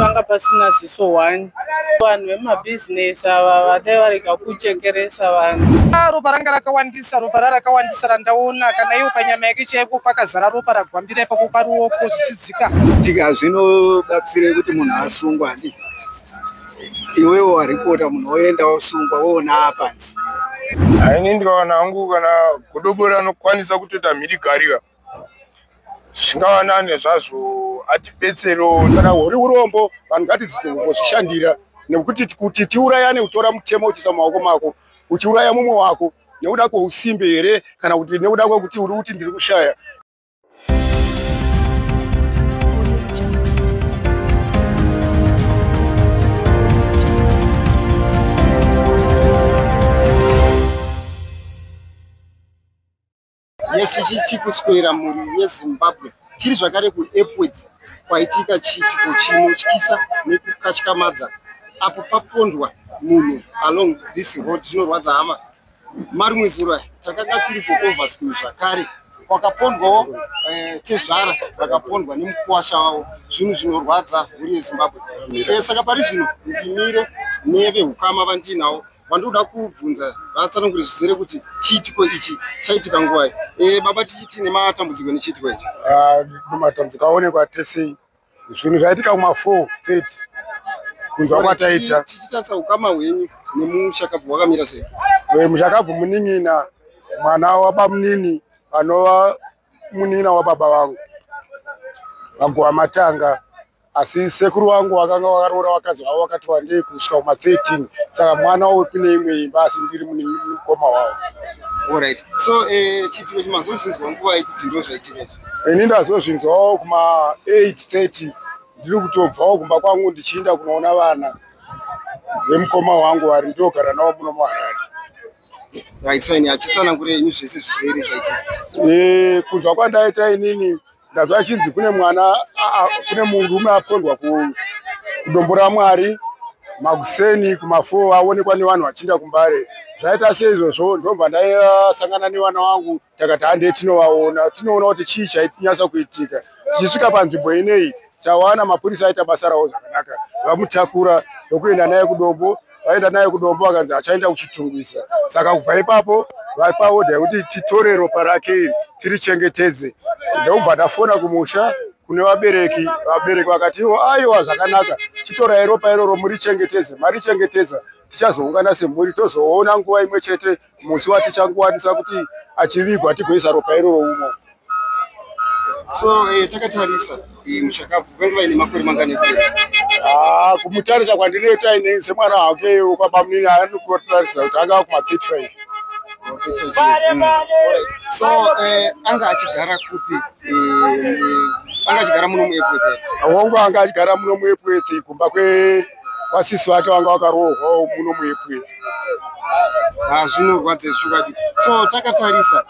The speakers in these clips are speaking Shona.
Panga pasina ziso one. Vanhu vemabhizinesi ava vadai varega kuchekeresa vanhu. Ropa ranga rakawandisa, ropa rarakawandisa randaona kana iwo panyama yake chaipo pakazara ropa ragwambira ipapo paruoko zvichidzika. Tika zvinobatsire kuti munhu asungwa handi iwewe waripota munhu oenda osungwa woona apanzi. Ini ndikaona hangu kana godobori anokwanisa kutoita mhirigarika zvingava nane zvazvo atibetserewo. Kana huri urombo vanhu ngatidzidze kungozvishandira nekuti kuti tiurayane kutora mutemo uchiisa mumaoko mako uchiuraya mumwe wako nekuda kweusimbe here kana kuti nekuda kwekuti uri kuti ndiri kushaya. Yes, ichi chikuswera mhuri yeZimbabwe. Tiri zvakare kuEpworth kwaitika chiitiko chinotyisa nekukatyamadza apo papondwa munhu along this road. Zvinorwadza hama. Marimwe zuro aya takanga tiri kuOverspill zvakare kwakapondwawo tezvara vakapondwa nemukuwasha wavo. Zvinhu zvinorwadza mhuri yeZimbabwe. Saka pari zvino ndimire nevehukama vandinawo vandoda kubvunza vatsanangure zvizere kuti chiitiko ichi chaitika nguvai. Baba, tichiti nematambudziko nechiitiko ichi? Matambudziko aonekwa tesei zvinhu zvaitika kuma 4:30 kunzwa kwataita. Tichitarisa ukama hwenyu nemushakabvu hwakamira sei? Mushakabvu munin'ina mwana wabamunini anova munin'ina wababa vangu vaGowa Matanga, asi sekuru vangu vakanga vakaroora vakadzi vavo vakati wandei kusvika kuma 13, saka mwana wekune imwe imba, asi ndiri mukoma wavo. Alright, so chiitiko ichi mazozvinzwa nguvai kuti ndo zvaitika izvi? Ini ndazozvinzwawo kuma 8:30 ndiri kutobvawo kumba kwangu ndichiinda kunoona vana vemukoma wangu vari ndinogara navo muno muHarare. Right, fine. Achitsanangure henyu zvese zvizere zvaitika. Kunzwa kwandaita inini ndazwa achinzi kune mwana, kune murume apondwa kuDombo raMwari makuseni kuma4 aonekwa nevanhu vachiinda kuMbare. Zvaita seizvozvo ndobva ndasangana nevana vangu takati handei tinovaona tinoona kuti chii chainyatsa kuitika. Tichisvika panzvimbo ineyi tawana mapurisa aita basa ravo zvakanaka, vamutakura ndokuenda naye kuDombo. Vaenda naye kuDombo vakanzi achaenda kuChitungwiza. Saka kubva ipapo vapa order yekuti titore ropa rake iri tirichengetedze. Ndokubva ndafona kumusha kune vabereki, vabereki vakati ivo aiwa zvakanaka, chitorai ropa iroro murichengetedze. Marichengetedza tichazoungana semhuri tozoona nguva imwe chete musi watichangwanisa kuti achivigwa tigoisa ropa iroro umo. So takatarisa mushakabvu vange vaine makore mangani ekubereka? Kumutarisa kwandinoita ini semwana wake kwabamunini anokuratidza kuti anga kuma 35. So anga achigara kupi? Anga achigara muno muEpworth here? Hongu, anga achigara muno muEpworth kumba kwasisi vake vanga vakaroorwawo muno muEpworth. Zvinorwadza zvechokwadi. So takatarisa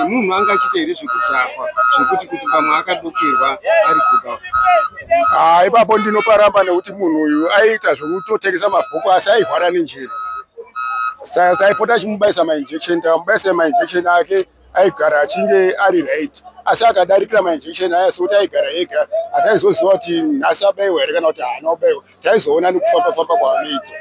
munhu anga achiita here zvekudhakwa zvekuti kuti pamwe akadokerwa ari kuga? Ipapo ndinoparamba nekuti munhu uyu aiita zvekutotengesa mabhuku asi airwara nenjere. Taipota achimubayisa mainjection, takamubayisa mainjection ake aigara achinge ari right, asi akadarikira mainjection aya sekuti aigara ega hataizoziva kuti nhasi abayiwa here kana kuti haana kubayiwa, taizoona nekufamba famba kwaanoita.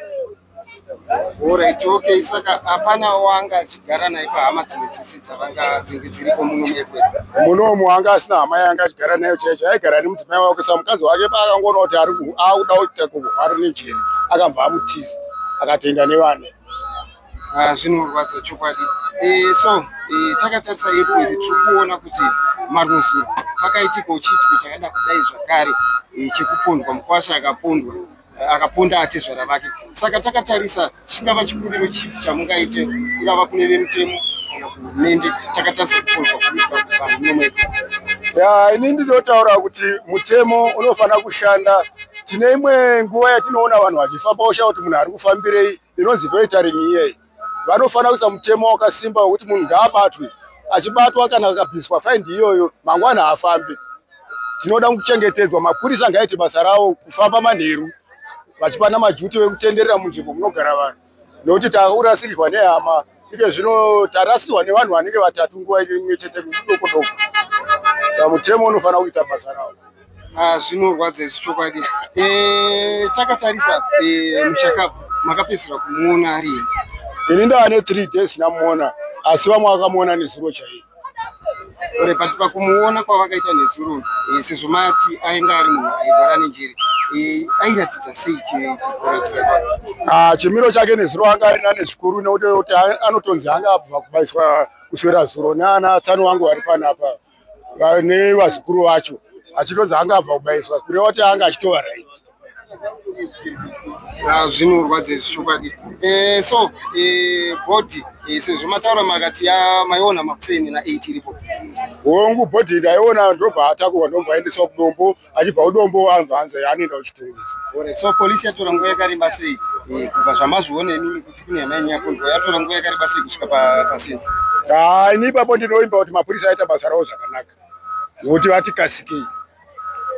Alright, okay. Saka hapana wanga achigara naye pahama dzimwe dzese dzavanga dzinge dziripo muno muEpworth? Munomu anga asina hama yaanga achigara nayo chaicho, aigara nemudzimai wake. Saka mukadzi wake paakangoona kuti akuda kuita kurwara nenjere akabva amutiza akatoenda nevana. Zvinorwadza chokwadi. So takatarisa Epworth tiri kuona kuti maruzuro pakaitikawo chiitiko chakada kudai zvakare chekupondwa, mukwasha akapondwa akaponda atezvara vake. Saka takatarisa chingava chikumbiro chipi chamungaite kungava kune vemutemo kana kuhurumende takatarisa kupondwa kuitwa vanhu muno muEpworth? Ya, ini ndinotaura kuti mutemo unofanira kushanda. Tine imwe nguva yatinoona vanhu vachifamba oshaya kuti munhu ari kufambirei, inonzi loitering iyei. Vanofanira kuisa mutemo wakasimba wekuti munhu ngaabatwe, achibatwa kana akabviswa faindi iyoyo mangwana haafambi. Tinoda kuchengetedzwa, mapurisa ngaaite basa ravo kufamba manheru vachipana majuti vekutenderera munzvimbo munogara vanhu, nekuti taurasikirwa nehama ike zvino tarasikirwa nevanhu vanenge vatatu nguva imwe chete doko doko. Saka mutemo unofanira kuita basa rawo. Ah, zvinorwadza izvi chokwadi. Takatarisa mushakabvu makapedzisira kumuona rini? Ini ndaane 3 days ndamuona, asi vamwe vakamuona nezuro chaiyo. Ore but pakumuona kwavakaita nezuro, sezvo mati ainge ari munhu airwara nenjere, airatidza sei chikuratidzika kwake? Ah, chimiro chake nezuro anga ari nane zvikuru, nekuti anotonzi anga abva kubaiswa kuswera zuro naana tsano vangu vari panapa nevazukuru vacho, achitonzi anga abva kubaiswa, kureva kuti anga achitova right. Ah, zvinorwadza izvi chokwadi. So body, sezvo mataura makati maiona makuseni na8 iripo? Hongu, body ndaiona, ndobva atakurwa, ndobva aendeswa kuDombo, achibva kuDombo anzwa anzi anoenda kuChitungwiza. Alright, so polisi yatora nguva yakareba sei, kubva zvamazviona imimi kuti kune hama yenyu yapondwa, yatora nguva yakareba sei kusvika pasina? Hai, ini ipapo ndinoimba kuti mapurisa aita basa ravo zvakanaka, nokuti vatikasikei,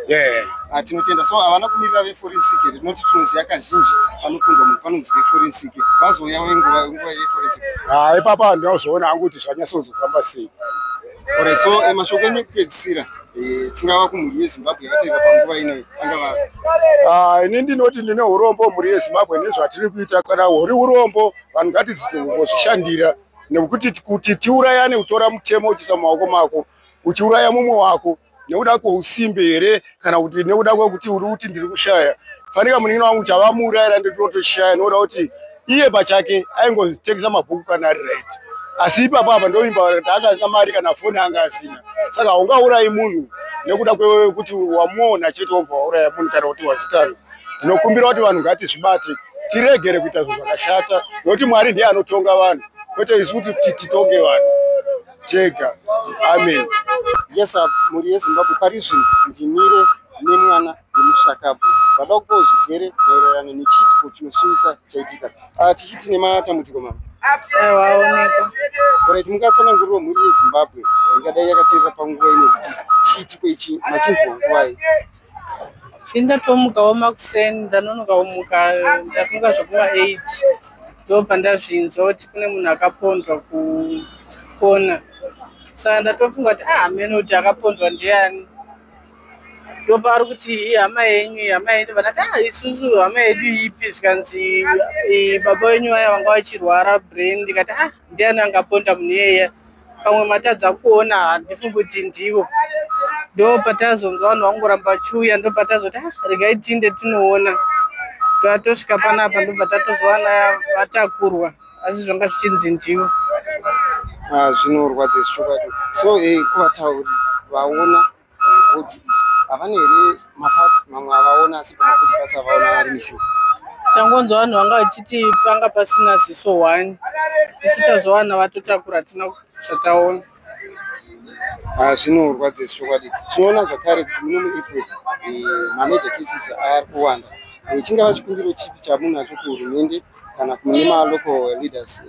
yeah. Ah, tinotenda. So havana kumirira veforensic here? Tinoti tinoziva kazhinji panopondwa munhu panonzi veforensic vazouya wenguva yeforensic. Ha, ipapo handinozoona hangu kuti zvanyatsozofamba sei. Alright, so mashoko enyu ekupedzisira, tingava kumhuri yeZimbabwe yakatarika panguva ino, angava? Ah, ini ndinoti ndine urombo, mhuri yeZimbabwe, nezvatiri kuita. Kana huri urombo, vanhu ngatidzidze kungozvishandira, nekuti kuti tiurayane, kutora mutemo uchiisa mumaoko mako, uchiuraya mumwe wako nekuda kweusimbe here, kana kuti nekuda kwekuti uri kuti ndiri kushaya? Fanika munin'ina wangu chavamuurayira ndinotoshaya, nekuda kuti iye pachake aingotengesa mabhuku kana ari right, asi ipapo apa ndoimba kuti anga asina mari, kana foni anga asina. Saka haungaurayi munhu nekuda kwekuti wamuona chete, wobva wauraya munhu, kana kuti wazikanwa. Ndinokumbira kuti vanhu ngatizvibate, tiregere kuita zvinhu zvakashata, nokuti Mwari ndiye anotonga vanhu, kwete isu kuti titonge vanhu tega. Amen. Yes, mhuri yeZimbabwe, pari zvino ndimire nemwana wemushakabvu, vada kupawo zvizere maererano nechiitiko chinosuwisa chaitika. Tichiti nematambudziko, mama. Aiwa, aonekwa. Alright, mungatsanangurirawo mhuri yeZimbabwe ingadai yakateerera panguva ino kuti chiitiko ichi machinzwa nguvai? Indatomukawo makuseni, ndanonoka kumuka, ndafunga zvekuma 8, ndobva ndazvinzwa kuti kune munhu akapondwa kukona. Saka ndatofunga kuti, ah, hamene kuti akapondwa ndiani. Ndopaari kuti ihama yenyu, ihama yenyu. Ndobva ndati, ah, isusu hama yedu ipi? Zvikanzi baba venyu vaya vanga vachirwara brain. Ndikati, ah, ndiani angaponda munhu iyeye? Pamwe matadza kuona, handifungi kuti ndivo. Ndo patazonzwa vanhu vangoramba vachiuya, ndo patazoti, ah, regai tinde tinoona. Tatosvika panapa, ndobva tatozowana vatakurwa, asi zvanga zvichinzi ndivo. Ah, zvinorwadza izvi chokwadi. So kuvatauri vaona body izvi, havana here maparts mamwe avaona, asi pamabody parts avaona ari missing? Tangonzwa vanhu vanga vachiti panga pasina ziso one. Isu tazowana vatotakura, hatina zvataona. Ah, zvinorwadza izvi chokwadi. Tinoona zvakare kuti muno muApril mamurder cases ari kuwanda. Chingava chikumbiro chipi chamunacho kuhurumende kana kune malocal leaders,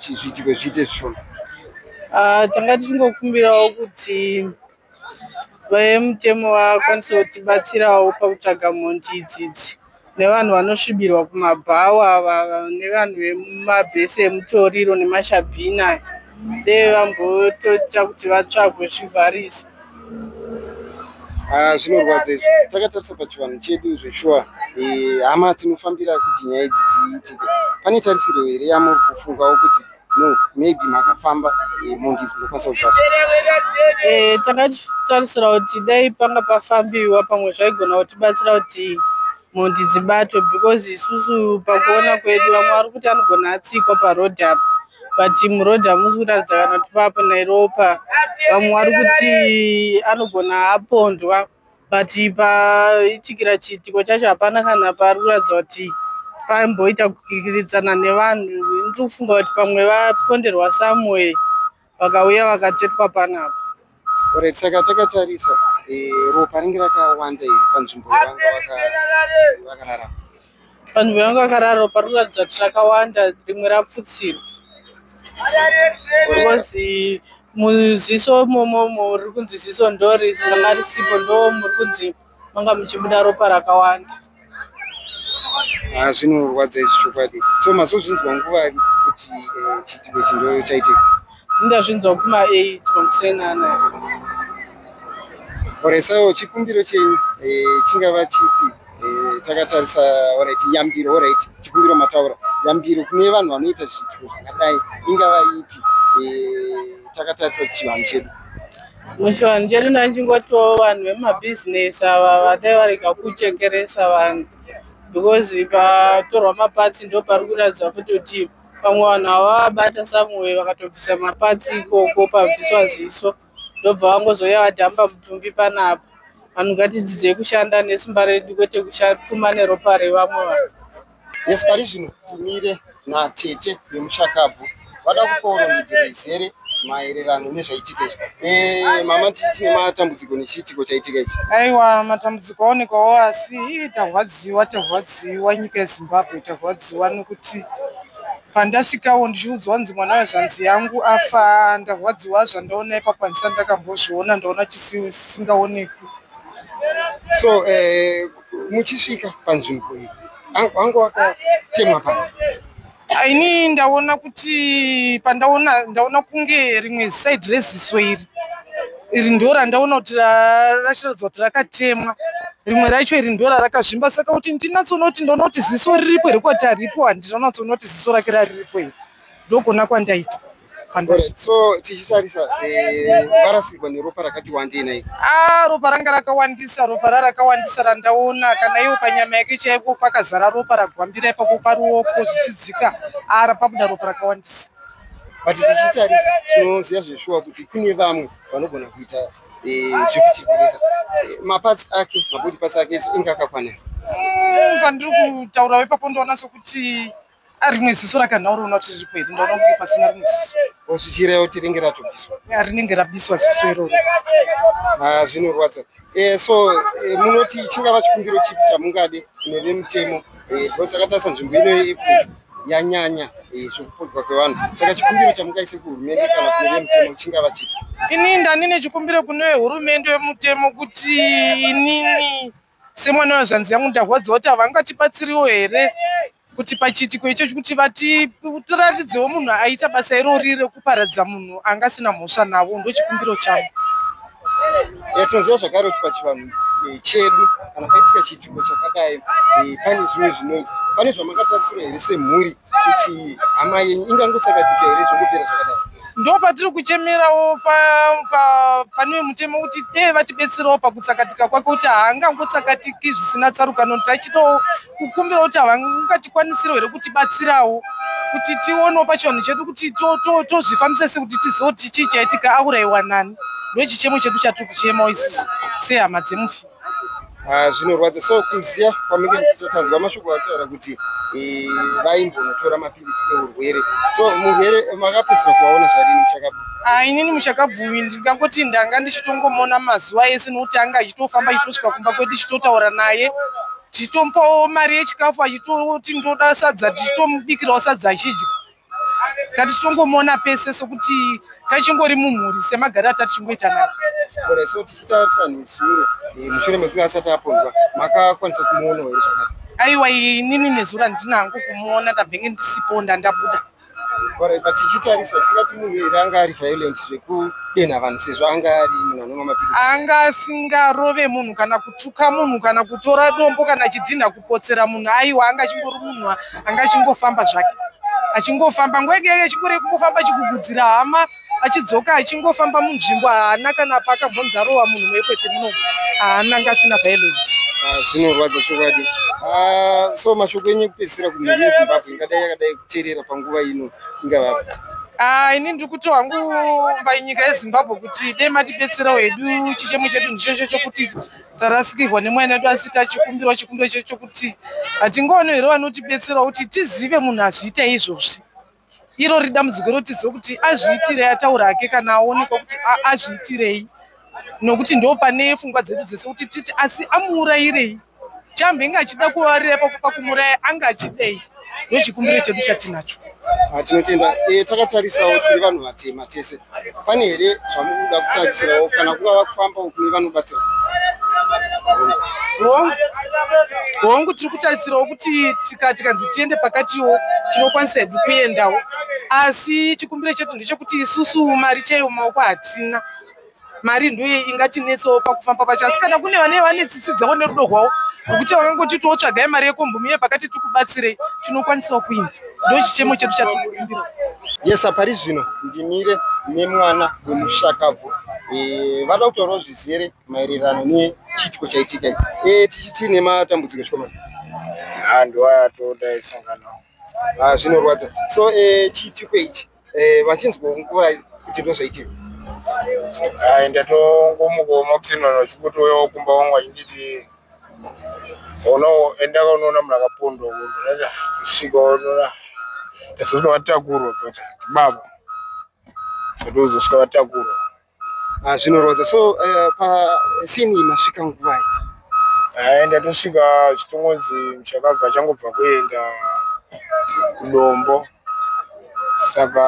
kuti zviitiko zviite zvishoma? Ah, tanga tichingokumbirawo kuti vemutemo vakwanise kutibatsirawo pakutsvaga mhondi idzidzi, nevanhu vanosvibirwa kumabhawa ava, nevanhu vemumabhesi emutoriro nemashabhini aya, dei vambotoita kuti vatsvagwe, zvivhariswe. Ah, zvinorwadza izvi. Takatarisa pachivanhu chedu zveshuwa, hama dzinofambira kuti nyaya idzi dziitike. Pane tarisiro here yamuri kufungawo kuti no, maybe makafamba, mhondi idzi munokwanisa kudzibata? Takatarisira kuti dai panga pafambiwa, pamwe zvaigona kutibatsira kuti mhondi dzibatwe, because isusu pakuona kwedu vamwe vari kuti anogona atsikwa parodhi apa, but murodhi hamusi kuratidza kana kuti papo neropa. Vamwe vari kuti anogona apondwa, but paitikira chiitiko chacho hapana kana pari kuratidza kuti pamboita kukikiridzana nevanhu. Ndiri kufunga kuti pamwe vaponderwa somewhere, vakauya vakatsvetwa panapa. Alright, saka takatarisa, ropa ringe rakawanda here panzvimbo yavanga vakarara? Panzvimbo yavanga vakarara, ropa riri kuratidza kuti rakawanda, rimwe rapfutsirwa, because muziso momomo riri kunzi ziso ndo ranga risipo, ndo muri kunzi manga muchibuda ropa rakawanda. Ah, zvinorwadza izvi chokwadi. So mazozvinzwa nguvai kuti chiitiko ichi ndo chaitika? Ndazvinzwa kuma 8 makuseni anaya. Alright, so chikumbiro chenyu chingava chipi? Takatarisa, alright, yambiro, alright, chikumbiro mataura, yambiro kune vanhu vanoita zviitiko zvakadai ingava ipi, takatarisa chivanhu chedu? Muchivanhu chedu ndachingotiwo vanhu vemabhizinesi ava vadai varega kuchekeresa vanhu, because patorwa maparts ndo pari kuratidza futi kuti pamwe vanhu ava vabata somewhere, vakatobvisa maparts ikoko pabviswa ziso, ndobva vangozouya vadhamba mutumbi panapa. Vanhu ngatidzidzei kushanda nesimba redu, kwete kupfuma neropa revamwe vanhu. Yes, pari zvino timire natete vemushakabvu, vada kupawo rondedzero izere maererano nezvaitika izvi. Mama, tine matambudziko nechiitiko chaitika ichi. Aiwa, matambudziko aonekwawo, asi ii, tarwadziwa, tarwadziwa, nyika yeZimbabwe tarwadziwa, nekuti pandasvikawo ndichiudzwa kunzi mwana wezvanzi yangu afa, ndarwadziwa. Zvandaona ipapo handisati ndakambozviona, ndaona chisingaonekwi. So muchisvika panzvimbo iyi, wanga wakatemwa pano? Ini ndaona kuti pandaona, ndaona kunge rimwe side reziso iri, iri ndo randaona kuti rachiratidza kuti rakatemwa. Rimwe racho iri ndo rarakazvimba. Saka kuti ndinatsoona kuti ndaona kuti ziso riripo here, kwati haripo, handinatsoona kuti ziso rake rariripo here. Ndogona kwandaita. Alright, so tichitarisa, varasikirwa neropa rakati wandei nai? A, ropa ranga rakawandisa, ropa rarakawandisa randaona. Kana iwo panyama yake chaipo pakazara ropa ragwambira ipapo paruoko zvichidzika, ara pabuda ropa rakawandisa. But tichitarisa, tinoziva zveshuwa kuti kune vamwe vanogona kuita zvekuchekeresa. Maparts ake, mabody parts ake ese inge akakwana? Pandiri kutaura ipapo ndoona sekuti rimwe ziso rakanhauriona kuti riripo here, ndaona kunge pasina rimwe ziso. Zvichireva kuti ringe ratobviswa? Rinenge rabviswa ziso iroro. Ah, zvinorwadza. So munoti chingava chikumbiro chipi chamungade kune vemutemo? Because takatarisa nzvimbo ino yeApril yanyanya zvekupondwa kwevanhu, saka chikumbiro chamungaise kuhurumende kana kune vemutemo chingava chipi? Inini ndandine chikumbiro kune hurumende yemutemo kuti inini semwana wezvanzi yangu ndarwadziwa, kuti havangatibatsiriwo here kuti pachiitiko ichocho kuti vatiratidzewo munhu aita basa irori rekuparadza munhu anga asina mhosva navo. Ndo chikumbiro changu. Tinoziva zvakare kuti pachivanhu chedu, kana paitika chiitiko chakadai, pane zvimwe zvinoitwa. Pane zvamakatarisirwa here semhuri kuti hama yenyu ingangotsakatika here, zvongopera zvakadai? Ndo patiri kuchemerawo pane mutemo kuti dee vatibetserawo pakutsakatika kwake, kuti haangangotsakatiki zvisina tsarukano. Tachidawo kukumbira kuti havangatikwanisiro here kutibatsirawo kuti tionewo pachivanhu chedu kuti tozvifambisa sei, kuti tizive kuti chii chaitika, aurayiwa nani. Ndo chichemo chedu chatiri kuchemawo isusu sehama dzemufi. Ah, zvinorwadza. So kuziya kwamunge muchitotanzwa mashoko ari kutaura kuti vaimbonotora mapiritsi eurwere, so murwere makapedzisira kuvaona zvarini muchakabva? Ah, inini muchakabvuwi ndingangoti ndanga ndichitongomona mazuva ese, nokuti anga achitofamba achitosvika kumba kwedu, tichitotaura naye, tichitomupawo mari yechikafu, achitoti ndoda sadza, tichitomubikirawo sadza achidya. Tatichitongomona pese, sokuti tachingori mumhuri semagariro atatichingoita naye. Alright, so tichitarisa nezuro, mushure mekunge asati apondwa, makakwanisa kumuonawo here zvakare? Aiwa, inini nezuro handina hangu kumuona, ndabvenge ndisipo, ndandabuda. Alright, but tichitarisa, tingati munhu here anga ari violent zvekudenha vanhu, sezvo anga ari munhu anomwa mapiritsi? Anga asingarove munhu kana kutuka munhu kana kutora dombo kana chidhinha kupotsera munhu. Aiwa, anga achingori munhu anga achingofamba zvake, achingofamba nguva yege yege, achingori kungofamba achigugudzira hama, achidzoka, achingofamba munzvimbo. Haana kana paakambonzi arova munhu muEpworth muno, haana, anga asina violent. Ah, zvinorwadza chokwadi. Ah, so mashoko enyu ekupedzisira kumhuri yeZimbabwe ingadai yakadai kuteerera panguva ino ingavapi? Ah, ini ndiri kuti hangu panyika yeZimbabwe kuti dei matibetserawo hedu. Chichemo chedu ndichocho chokuti tarasikirwa nemwana wedu, asi tachikumbirawo chikumbiro chedu chokuti hatingaoni here vanotibetserawo kuti tizive munhu azviita izvozvi. Iro ridambudziko rotizive kuti azviitirei, ataura hake kana aonekwa kuti azviitirei, nokuti ndo pane pfungwa dzedu dzese kuti titi asi amuurayirei, chambenge achida kuvarira ipapo pakumuraya, anga achidei. Ndo chikumbiro chedu chatinacho. Ah, tinotenda. Takatarisawo tiri vanhu vatema tese, pane here zvamukuda kutarisirawo kana kungava kufambawo kune vanobatsira? Hongu, hongu, tiri kutarisirawo kuti tikanzi tiende pakatiwo tinokwanisa hedu kuendawo, asi chikumbiro chedu ndechekuti isusu mari chaiyo mumaoko hatina. Mari ndoye ingatinetsawo pakufamba pacho, asi kana kune vane vane tsitsi dzavo nerudo rwavo rwekuti vakangoti tootsvagai mari yekombi muye pakati tikubatsirei, tinokwanisawo kuinda. Ndo chichemo chedu chatiri kukumbira. Yes, pari zvino ndimire nemwana wemushakabvu. Vada kutaurawo zvizere maererano nechiitiko chaitika ichi. Tichiti nematambudziko chikomana. Ndo atodaisanganawo. Ah, zvinorwadza. So chiitiko ichi vachinzwa nguva kuti ndozvaitika? Ai, ndatongomukawo makuseni, vanhu vachingotouyawo kumba kwangu vachinditi ono enda kaunoona munhu akapondwa. Ndati tosvika unoona, ndazosvika vatakurwa, but baba ndatozosvika vatakurwa. Ah, zvinorwadza. So pascene iyi masvika nguvai? Hai, ndatosvika zvitongonzi muchakabva achangobva kuenda kuDombo, saka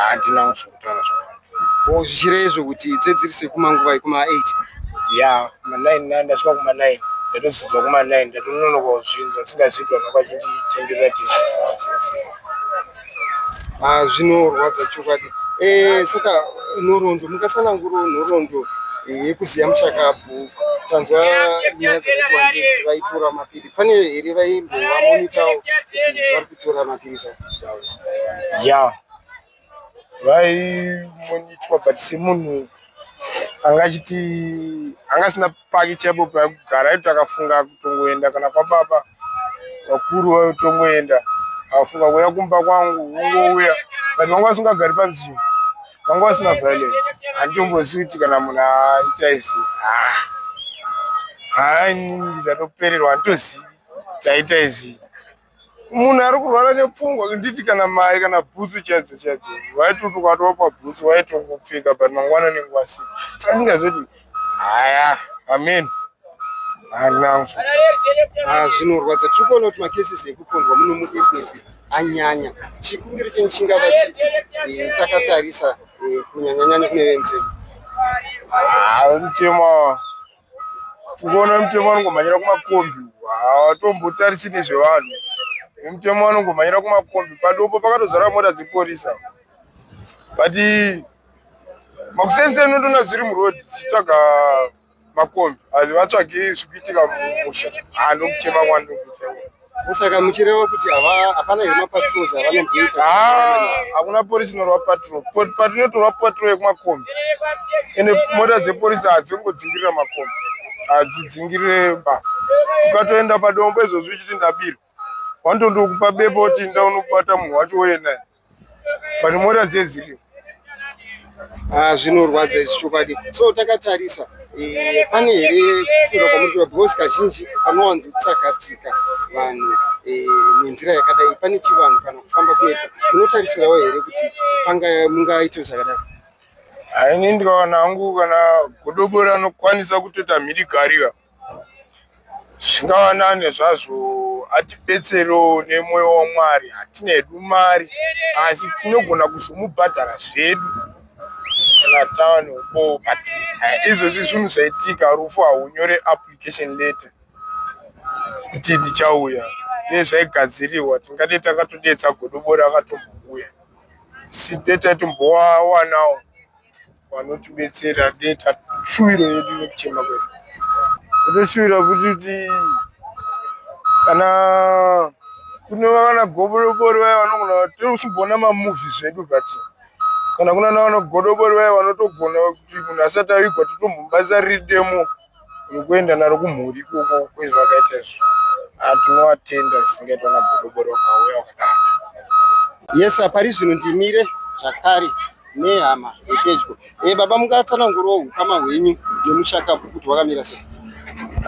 handina kuzokutaura zvakawanda. O, zvichireva kuti dzedziri sekumanguvai, kuma 8? Ya, kuma9, ndasvika kuma9, ndatozonzwa kuma9. Ndatononoka kuzvinzwa, ndisingazivi kuti vanhu vachinditenderera tezvakasiyana. Ah, zvinorwadza chokwadi. Saka nhoroondo, mungatsanangurawo nhoroondo yekuziva muchakabvu? Tanzwa nyaya dzakati wandei, vaitora mapirisi. Pane here vaimbovamonitawo kuti vari kutora mapirisi aya? Ya, vaimonitwa, but semunhu anga achiti anga asina pake chaipo paekugara, aiti akafunga kutongoenda kana kwababa vakuru vaitongoenda, akafunga kuuya kumba kwangu ungouya, but vanga vasingagari panzvimbo, vanga vasina violence. Handitombozivi kuti kana munhu aita izvi, haa, inini ndatopererwa, handitozivi kuti aita izvi. Munhu ari kurwara nepfungwa, nditi kana mari kana bhutsu chaidzo chaidzo vaitoti ukatopa bhutsu vaitongopfeka, but mangwana nenguva sina. Saka singazivi kuti haya, amen, handina. Ah, zvinorwadza. Tiri kuona kuti macases ekupondwa muno muEpworth anyanya. Chikumbiro chenyu chingava chipi, takatarisa kunyanyanyanya kune vemutemo? Mutemo, tikuona mutemo vanongomhanyira kumakombi, havatombotarisi nezvevanhu. Vemutemo vanongomhanyira kumakombi. PaDombo pakatozara mota dzeporisa, but makuseni unotoona dziri murodhi dzichitsvaga makombi, asi vatsvagi zvikuitika mumusha. Ndokuchema kwandiri kuita. Saka muchireva kuti hapana here mapatrols avanomboita? Hakuna polisi inorwa patrol. Patinotorwa patrol yekumakombi, ende mota dzepolisi hadzingodzingirira makombi, hadzidzingirire mbavha. Ukatoenda paDombo izvozvi uchiti ndabirwa, vanotondokupa bepa kuti nda unobata munhu wacho woenda, but mota dziye dziriyo. Ah, zvinorwadza izvi chokwadi. So takatarisa, pane here kufunga kwamuri kuita? Because kazhinji panowanzotsakatika vanhu nenzira yakadai pane chivanhu kana kufamba kunoitwa. Munotarisirawo here kuti mungaite zvakadai? Haini, ndikaona hangu kana godobori anokwanisa kutoita mhidigariya, zvingava nane zvazvo, atibetserewo nemwoyo waMwari. Hatina hedu mari, asi tinogona kuzomubhadhara zvedu kana tava neubowo, but izvozvi zvinhu zvaitika, rufu haunyore application letter kuti ndichauya. Dei zvaigadzirirwa, tingadei takatodetsa godobori akatombouya, si dei taitombowanawo vanotibetsera. Dei tashuwiro yedu nekuchema kwedu, totoshuvira futi kuti kana kune vana godobori vaya vanogona, tosimboona mamovie zvedu, but kana kuna vana godobori vaya vanotogona kuti munhu asati avigwa totombomubatisa riri demo rekuenda naro kumhuri ikoko kwezvakaita izvo, tinovatenda zvisingaitwa nagodobori vakauya vakadaro. Yes, pari zvino ndimire zvakare nehama yepedyo. Baba, mungatsanangurawo ukama hwenyu nemushakabvu kuti hwakamira sei?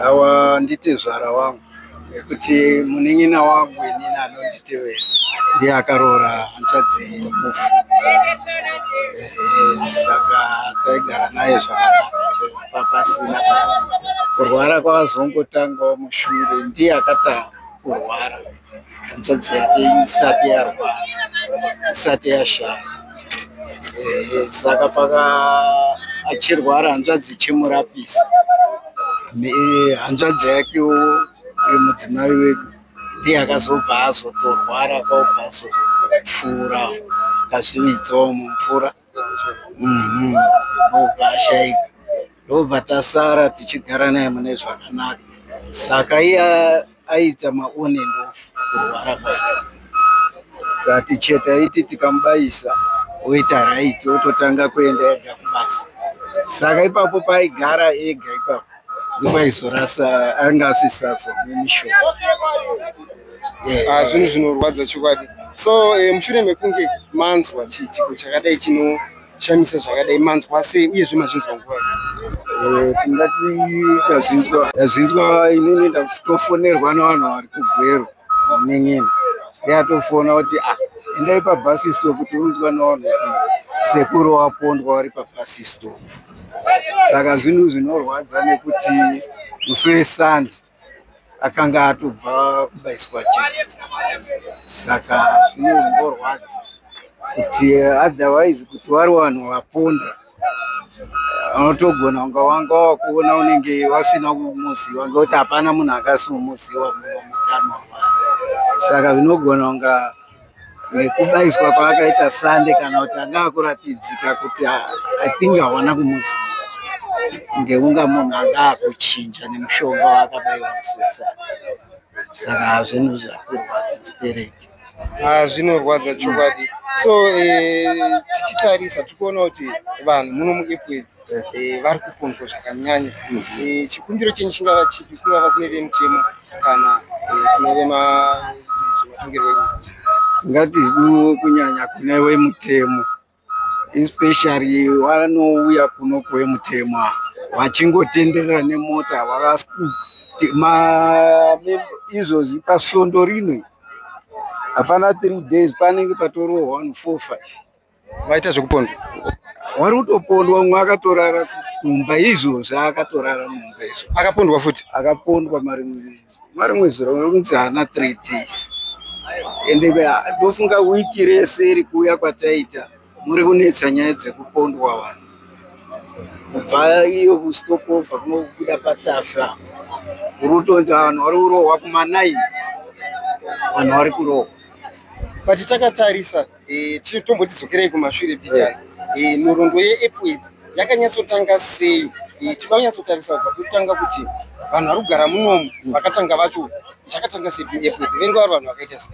Awa, nditezvara wangu, nekuti munin'ina wangu inini anonditevera ndiye akaroora hanzvadzi mufu. Saka taigara naye zvakanaka, pasina kurwara. Kwavazongotangawo mushure, ndiye akatanga kurwara hanzvadzi yake isati yarwara, isati yashaya. Saka paka achirwara, hanzvadzi ichimurapisa, hanzvadzi yakewo mudzimai wedu ndiye akazobva azotorwara, kwabva azopfuura, akazvividzawo mumvura. Ndobva ashaika, ndobva tasara tichigara naye mune zvakanaka. Saka iye aita maon and off kurwara kwake, saka ticheta iti tikamubayisa oita right, ototanga kuenda ega kubasa. Saka ipapo paaigara ega ipapo ndipo aizorasa, anga asisazomwe mishonga. Zvinhu zvinorwadza chokwadi. So mushure mekunge manzwa chiitiko chakadai chinoshamisa zvakadai, manzwa sei uyezve mazvinzwa nguva? Tingati ndazvinzwa inini ndatofonerwa nevanhu vari kuGweru. Munin'ina ndiyatofona kuti endai pabus stop kuti unzwa nevanhu kuti sekuru wapondwa vari pabus stop. Saka zvinhu zvinorwadza nekuti musi weSande akanga atobva kubaiswa jekiseni, saka zvinomborwadza kuti otherwise kuti vari vanhu vaponda vanotogona kunga wanga wakuona unenge wasina kumuziva, ngekuti hapana munhu akasimuziva mutano. Saka zvinogona kunga nekubaiswa kwaakaita Sande, kana kuti anga akuratidzika kuti I think hawana kumuziva, ngekunga munhu anga akuchinja nemushonga waakabaiwa musi weSande. Saka zvinhu zvatirwadza stereki. Zvinorwadza chokwadi. So tichitarisa tikuona kuti vanhu muno muEpworth vari kupondwa zvakanyanya. Chikumbiro chenyu chingava chipi, kungava kune vemutemo kana kune vezvematongerwo enyika? Ngati kunyanya kune vemutemo, especially vanouya kuno kwemutemo ava vachingotenderera nemota. Izvozvi pasvondo rino hapana 3 days panenge patorohwa vanhu 4 5. Vaita zvekupondwa? Vari kutopondwa. Umwe akatorara kumba izvozvi, akatorara mumba izvo. Akapondwa futi? Akapondwa marimwe zuro, rinzi haana 3 days. Ende ndofunga wiki rese iri kuuya kwataita muri kunetsa nyaya dzekupondwa vanhu, kubva iyo kuStopover kunobuda patafa, uri kutonzi vanhu vari kurohwa kuma9, vanhu vari kurohwa. But takatarisa, tombotidzokerei kumashure bhijana, nhoroondo yeEpworth yakanyatsotanga sei? Tinoda kunyatsotarisa kubva pekutanga kuti vanhu vari kugara munomu vakatanga vacho zvakatanga sei. Epworth venga vari vanhu vakaita sei?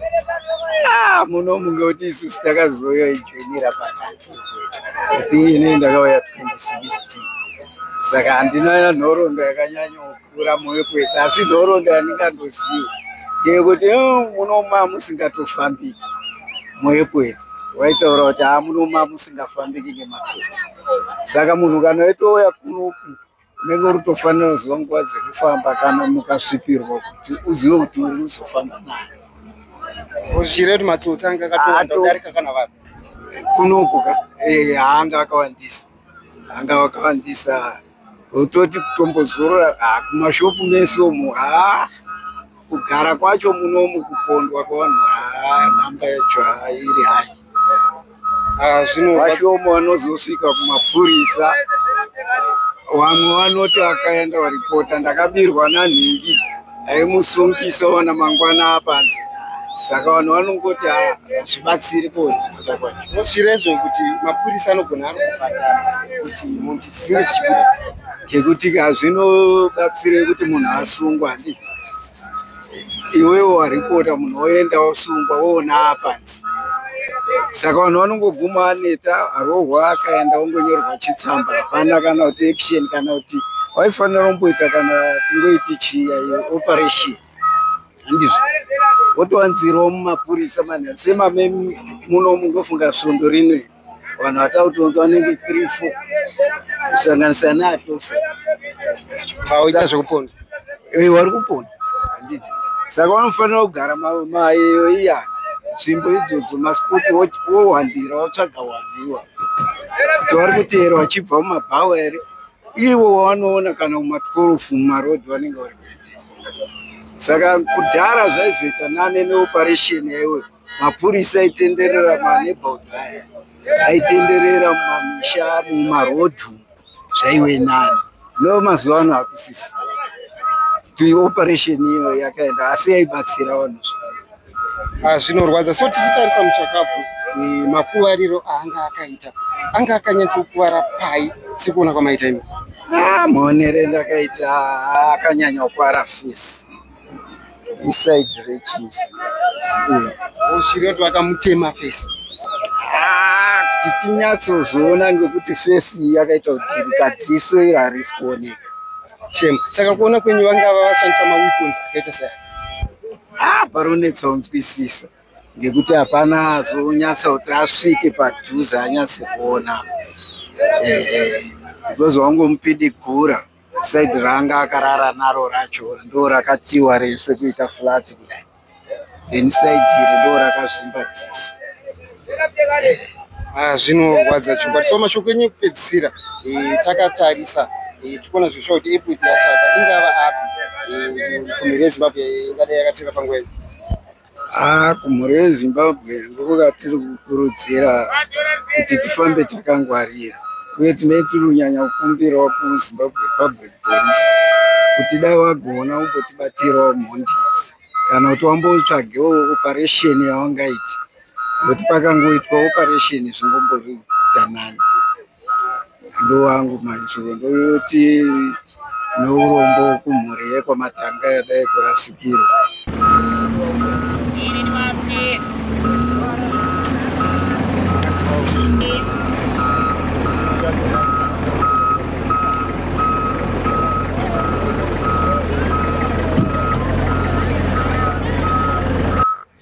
Munomu ngekuti isusu takazouya ijoinira pakati. I think inini ndakauya 2016, saka handina nhoroondo yakanyanyokura muEpworth, asi nhoroondo yandingandoziva ndeyekuti munoma musingatofambiki muEpworth. Waitaura kuti ha, munoma musingafambiki ngematsotsi. Saka munhu kana waitouya kunoku unenge uri kutofanira kuziva nguva dzekufamba, kana mukasvipirwa kuti uzive kuti uri kuzofamba nayo. Zvichireva kuti matsotsi anga akatowanda kudarika kana vanhu? Kunoku haanga akawandisa, anga akawandisa. Utoti kutombozorora kumashopu mese umu, haa, kugara kwacho munomu kupondwa kwevanhu, haa, nhamba yacho iri hai. Vashoma vanozosvika kumapurisa. Vamwe vanoti akaenda waripota ndakabirwa nanhingi, aimusungisa wana mangwana apanze. Saka vanhu vanongoti hazvibatsiri koripota kwacho. Zvirezvo kuti mapurisa anogona ari kubhadhara kuti mhondi dzinge dzichibuda? Ngekuti hazvinobatsire kuti munhu asungwa, handiti? Iwewe waripota munhu oenda osungwa, woona apanze. Saka vanhu vanongoguma aneta, arohwa, akaenda ongonyorerwa chitsamba, hapana kana kuti action, kana kuti waifanira kumboita kana tingoiti chiya operation, handizvo? Wotowanzirawo mumapurisa manheru semame munomu. Ndofunga svondo rino vanhu vatautonza vanenge 3 4, kusanganisa neatofa. Vaita zvekuponda? Vari kuponda, handiti? Saka vanofanira kugara mayo iya nzvimbo idzodzo, masipoti wowandira, wotsvaga waziwa kuti vari kuteera vachibva mumabhawa here, ivo vanoona kana kuma12 mumarodhi vanenge vari kuenda. Saka kudhara zvaizoita nane neoperation yaiwe mapurisa aitenderera maneighborhood aya, aitenderera mumamisha, mumarodhi, zvaiwe nani. No, mazuva ano hakusisi kuti operation iyo yakaenda, asi yaibatsira vanhu. Zvinorwadza. So tichitarisa muchakabvu, Makuvariro aanga akaita, anga akanyatsokuvara pai sekuona kwamaita imi? Maonere ndakaita, akanyanya kukuvara face, iside rechizvi. Ushiri kuti vakamutema face? Kuti tinyatsozoona, ngekuti face yakaita kudhirika, dziso iri harisi kuoneka. Shame. Saka kuona kwenyu vangava vashandisa maweapons akaita sei? Paronetsa kunzwisisa, ngekuti hapana azonyatsa kuti asvike padhuze anyatse kuona, because wangomupidigura side ranga akarara naro racho ndo rakatiwa resve kuita flat kudai, then side iri ndo rakazvimba dziso. Zvinorwadza chokwadi. So mashoko enyu ekupedzisira, takatarisa, tikuona zvishuwa kuti Epworth yashata, ingava api kumhuri yeZimbabwe ingadai yakateera panguva iyi? Kumhuri yeZimbabwe ndokuka tiri kukurudzira kuti tifambe takangwarira, uye tinee tiri kunyanya kukumbirawo kuZimbabwe Republic Police kuti dai wagona kumbotibatirawo mhondi idzi, kana kuti wambotsvagewo operation yawangaiti, nokuti pakangoitwa operation zvingomboriita nani. Ndowangu mashoko, ndoti neurombo kumhuri yekwaMatanga yadai kurasikirwa.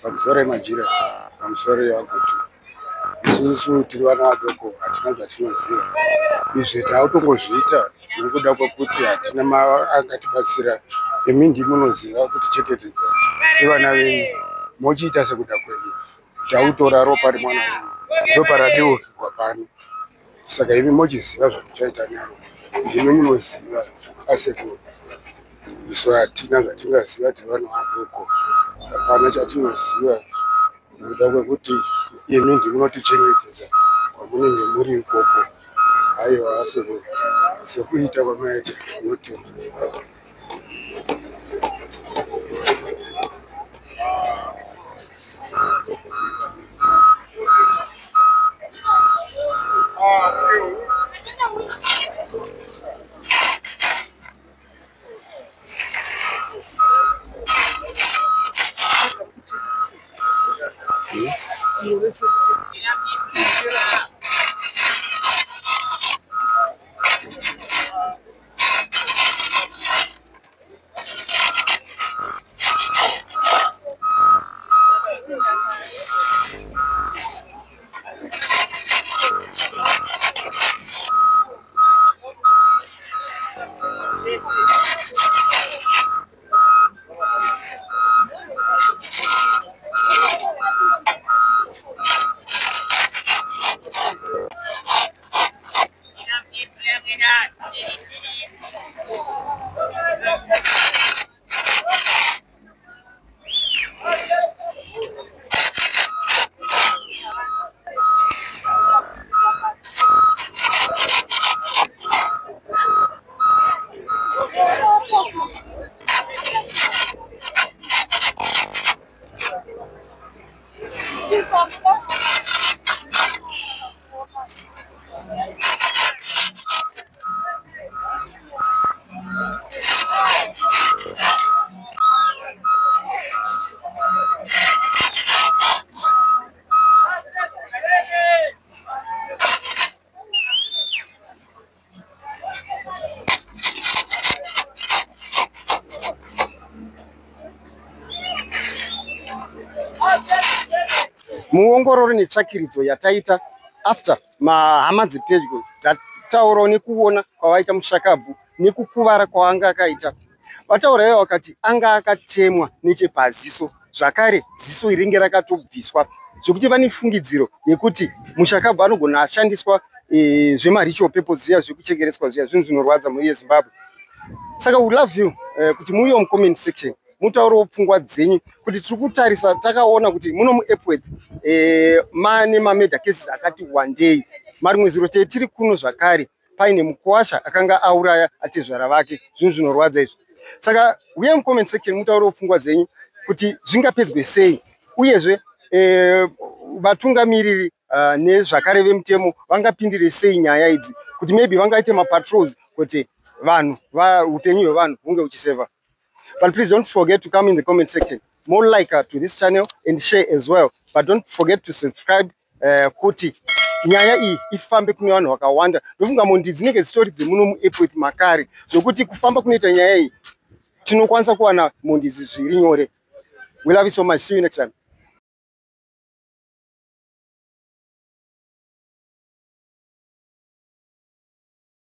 Pamusoro yemajira, pamusoro yevagutu, isusu tiri vana vadoko, hatina zvatinoziva. Izvi tautongozviita nekuda kwekuti hatina angatibatsira. Imi ndimunoziva kutichengetedza sevana venyu, mochiita sekuda kwenyu. Tautora ropa remwana wenyu, ndoparadiurwa pano, saka imi mochiziva zvamuchaita naro, ndimi munoziva asekuru. Isu hatina zvatingaziva, tiri vana vadoko, hapana chatinoziva nekuda kwekuti imi ndimunotichengetedza kwamunenge muri ikoko. Aiwa asekuru, sekuita kwamaita tinotenda. Muongororo netsvakiridzo yataita after mahama dzepedyo dzataurawo nekuona kwavaita mushakabvu nekukuvara kwaanga akaita, vataura ivo vakati anga akatemwa nechepaziso, zvakare ziso ringe rakatobviswa, zvekuti vane fungidziro yekuti mushakabvu anogona ashandiswa zvemaritual purpose zviya zvekuchekereswa zviya, zvinhu zvinorwadza mhuri yeZimbabwe. Saka we love you kuti muuyewo mucomment section mutaurewo pfungwa dzenyu, kuti tiri kutarisa takaona kuti muno muEpworth mane mamurder cases akati wandei. Marimwe zuro tiri kuno zvakare paine mukuwasha akanga auraya atezvara vake, zvinhu zvinorwadza izvi. Saka uyai mucomment section mutaurewo pfungwa dzenyu kuti zvingapedzwe sei, uyezve Vatungamiriri nezvakare vemutemo vangapindire sei nyaya idzi, kuti maybe vangaite mapatrols kuti vanhu, upenyu hwevanhu hunge huchiseva? But please don't forget to come in the comment section more, like to this channel and share as well, but don't forget to subscribe kuti nyaya iyi ifambe kune vanhu vakawanda. Ndofunga mhondi dzinenge dzitori dzemuno muEpworth makare, zvokuti kufamba kunoita nyaya iyi tinokwanisa kuwana mhondi idzi zviri nyore. We love you so much. See you next time.